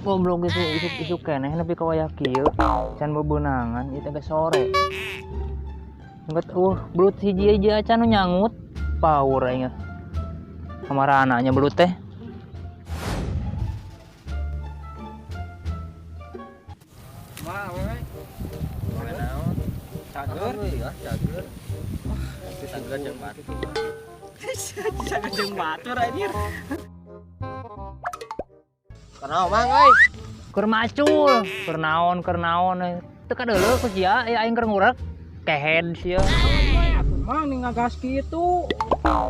Goblok gitu isuk-isuk keneh nepi ka wayah kieu. Can bebeunangan ieu teh geus sore. Engget belut hiji aja acan nu nyangut. Power aing. Kamarana nya belut teh. Mah wewe. Naon? Cager. Ya, cager. Cager jeung batur. Cager jeung batur anjir. Kenal mang euy. Keur macul, keur naon teu kadeuleu ku sia, aya aing keur ngurek. Kehed sia. Mang ning ngagas kitu.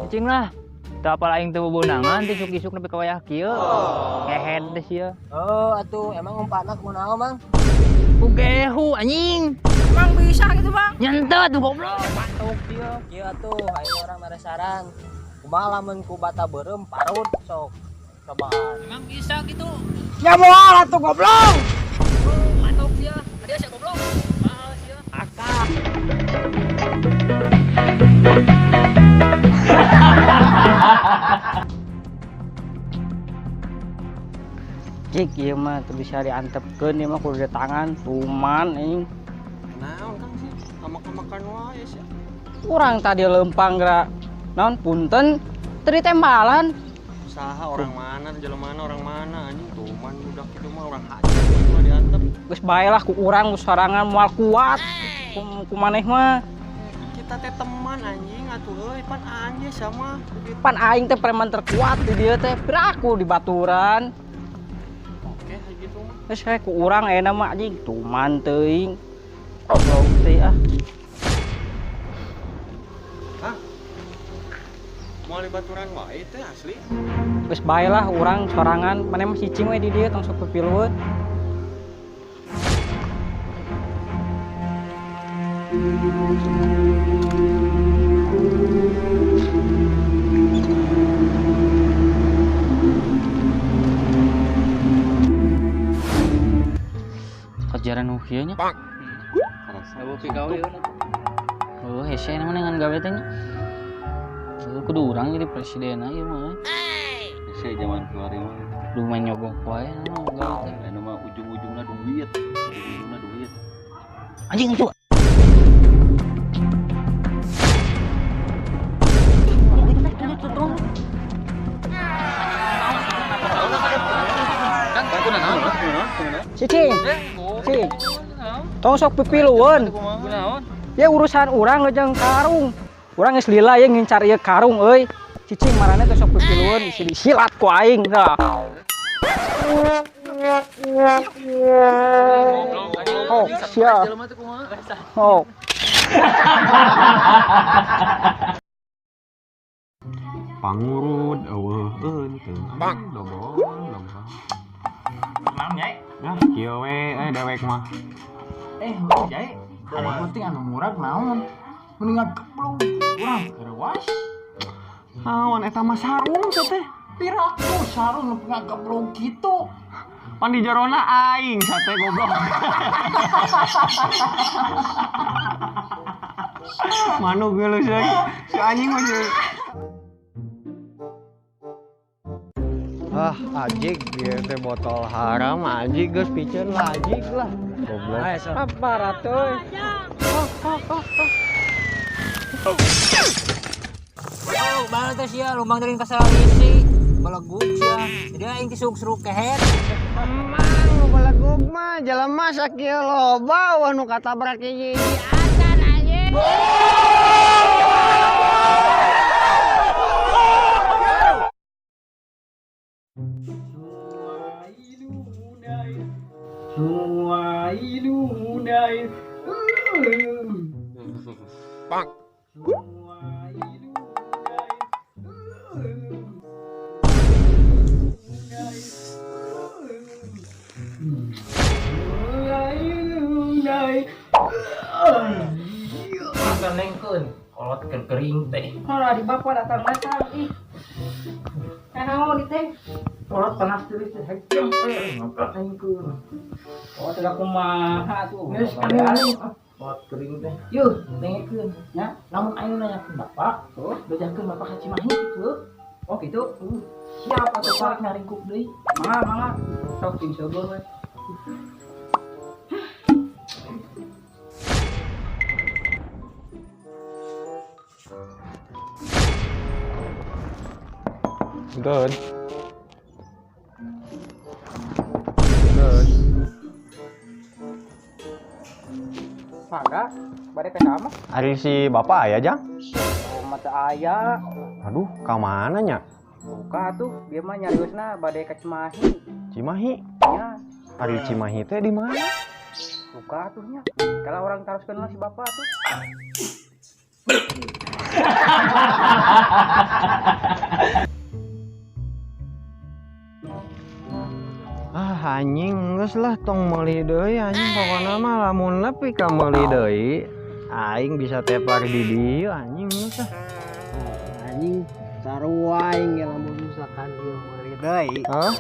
Cicing lah. Teu apal aing teu bebeunangan teh isuk-isuk nepi ka wayah kieu. Kehed teh sia. Oh, atuh emang umpana kunaon mang? Ku gehu anjing. Mang bisa gitu, Bang. Nyentet goblok. Batuk sia. Kieu atuh aing urang mere saran. Kumaha lamun ku bata beureum parut sok. Cobaan. Emang bisa gitu. Ya moal atuh goblok. Batuk sia. Adi sia goblok. Mahal sia. Akak. Cik ieu mah teu bisa diantepkeun ieu mah kudu tangan tuman aing. Naon Kang sih? Makan-makan wae sih. Urang tadi leumpang geura naon punten teu ditembalan. Usaha orang mana, jelema mana, orang mana anjing tuman budak itu mah orang hajat mah diantep. Geus bae lah ku urang sorangan moal kuat. Ku maneh mah. Kita teh teman anjing atuh euy pan anjing sama. Pan aing teh preman terkuat di dieu teh. Piraku di baturan. Oke gitu mah. Geus we ku urang ayeuna mah anjing tuman teuing. Goblok teh ah. Hah? Moal di baturan wae teh asli. Geus bae lah urang sorangan, maneh mah cicing we di dieu tong sok pipilueun. Kejaran nu kieu nya. Eueuh pigawe eueuh. Oh, hese na mah ngan gawe teh nya. Heuh, kudu urang jadi presiden ieu mah. Hese zaman kiwari mah. Kudu main nyogok wae mah gawe teh. Anu mah ujung-ujungna duit, ujung-ujungna duit. Anjing itu. Cicing. Cicing. Tong sok pipilueun. Ya urusan urang jeung karung. Urang geus lila ye ngincar ieu karung euy. Cicing marane teh sok pipilueun isi disilat ku aing tah. Oh, sia. Oh. Pangurud eueuh eunteung. Bang, dobong, dobong. Naon nyai? Nah, kieu we dewek mah. Heuh jai. Ada penting anu murag naon? Mending ngageblung urang keur was. Naon eta mah sarung teh? Piraku sarung nu ngageblung kitu. Pan di jerona aing sate goblok. Manuk geuleuh si anjing mah. Ah, ajig ieu teh botol haram ajig geus piceun lah ajig lah. Goblok. Apa ratuy? Oh, bala teh sia lumbang dari kasalisi. Balegug sia. Jadi aing tisuk-seruk kehed. Emang nu balegug mah jelema sakieu loba wah nu katabrak hiji-hiji acan anjing. Bang. Nengkeun kolot keur kering teh. Halah di bapak datang-datang ih. Naon teh? Kolot panas teuing teh hejeng teh ngapa nengkeun. Oh, tidak kumaha tuh. Geus kami kolot kering teh. Yuh, nengkeun nya. Lamun aing nanyakeun bapak, bejakeun bapak ka Cimahi kitu. Oh gitu. Siap atuh Pak nyaringkuk deui. Mangga mangga. Sok sing seueur we. Good. Good. Mangga, bade ka mah. Ari si bapak aya, Jang? Oh, mata aya. Aduh, ka mana nya? Buka tuh, dia mah nyariosna bade ka Cimahi. Cimahi. Nya, Ari Cimahi teh di mana? buka tuh nya. Kalau orang taroskeun lah si bapak tuh. Ah anjing geus lah tong meuli deui anjing, pokona mah lamun nepi ka meuli deui aing bisa tepar di dieu anjing, geus ah. Anjing, sarua aing ge lamun misalkan ieu meuli deui. Hah?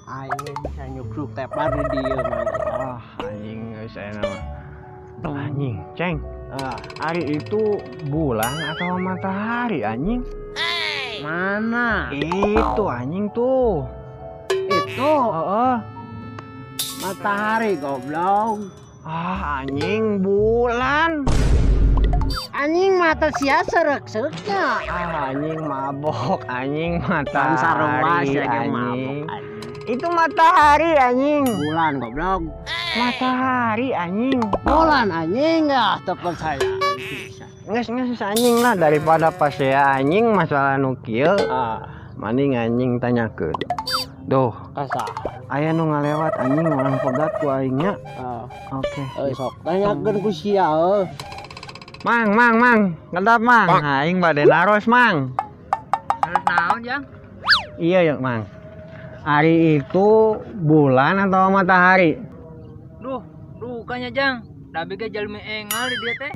Aing ge bisa nyuksuk tepar di dieu mah. Ah anjing, geus aya mah. Anjing, ceng. Ah, Ari itu bulan atau matahari anjing? Mana? Itu anjing tuh. Itu Heeh. matahari goblok. Ah anjing, bulan. Anjing, mata sia seurek-seureknya. Ah anjing, mabok anjing, Pan sarua matahari sia ge mabok anjing. anjing. Itu matahari anjing. Bulan goblok. Matahari anjing. Bulan anjing, ah teu percaya. Bisa. Nges nges anjing lah, daripada pas ya anjing masalah nu kieu. Ah, Mending anjing tanyakeun. Duh, kasah. Aya nu ngalewat anjing, orang pegat ku aingnya. Ah, Oke. eh sok tanyakeun ku sia euy. Mang, mang, mang, kedap mang. Aing bade naros mang. Harus naon, Jang? Iya ya, mang. Ari itu bulan atau matahari? Duh, dukanya Jang. Tapi ge jalmi engal di dia teh.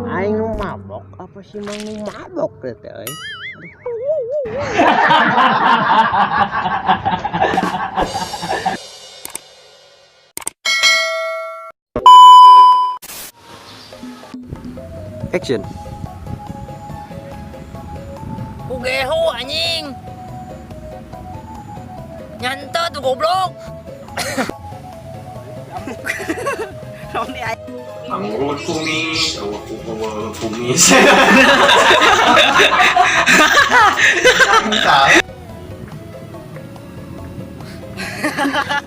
Aing nu mabok apa sih mang nu mabok teh teh euy? Action. Kugeho anjing. Nyantet tuh goblok. Mangurut kumis, awak kumis.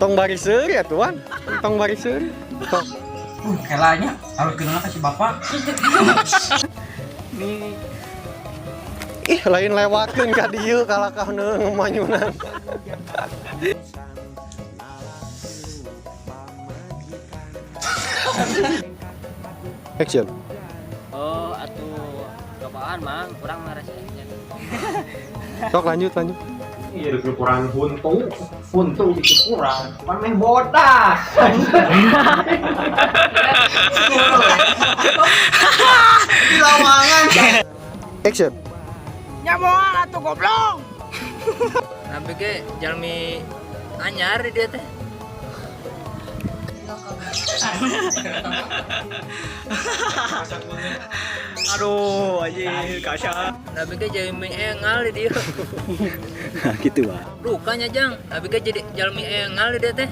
Tong bari seuri ya tuan. Tong bari seuri. Tong. Kelanya harus kenal ka si bapak. Ih, lain lewatkeun ka dieu kalakah manyunan. Action. Oh, atuh cobaan mang, kurang meres. Sok lanjut lanjut. Iya, kurang huntu, huntu itu kurang. Pan meh bodas. Di lawangan. Action. Nya moal atuh goblok. Tapi ge jalmi anyar di dia teh. Aduh anjing, kasar. Tapi ge jalmi engal di dia. Gitu ah. Dukanya Jang, tapi ge jadi jalmi engal di dia teh.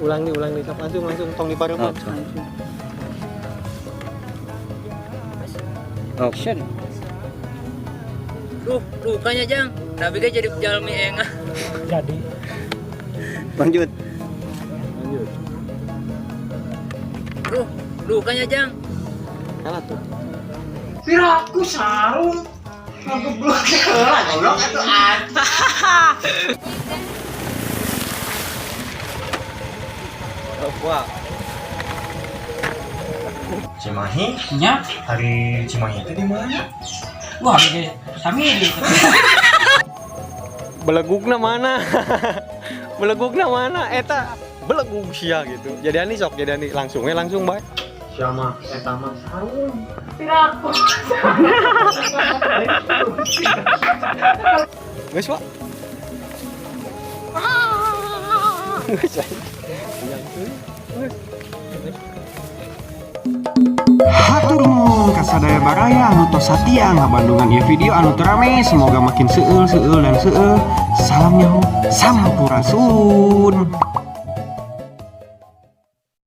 Ulang nih, ulang nih. Sok langsung langsung tong dipareuman. Action. Duh, dukanya Jang. Tapi ge jadi jalmi engal. Jadi Lanjut. Lanjut. Duh, dukanya Jang. Kalah tuh. Piraku sarung. Goblok heula goblok atuh anjing. Wah. Cimahi, Nya, hari Cimahi itu di mana? wah ge sami di. Belegugna mana? Belegugna mana? Eta belegug sia gitu. Jadi ani sok, jadi ani langsung we langsung bae. Sia mah eta mah sarung. Piraku. Geus, Pak. Geus. Geus. Geus. Hatur nuhun ka sadaya baraya anu tos satia ngabandungan ieu video anu teu rame. Semoga makin seueul, seueul, dan seueul. Salam nyaho, sampurasun.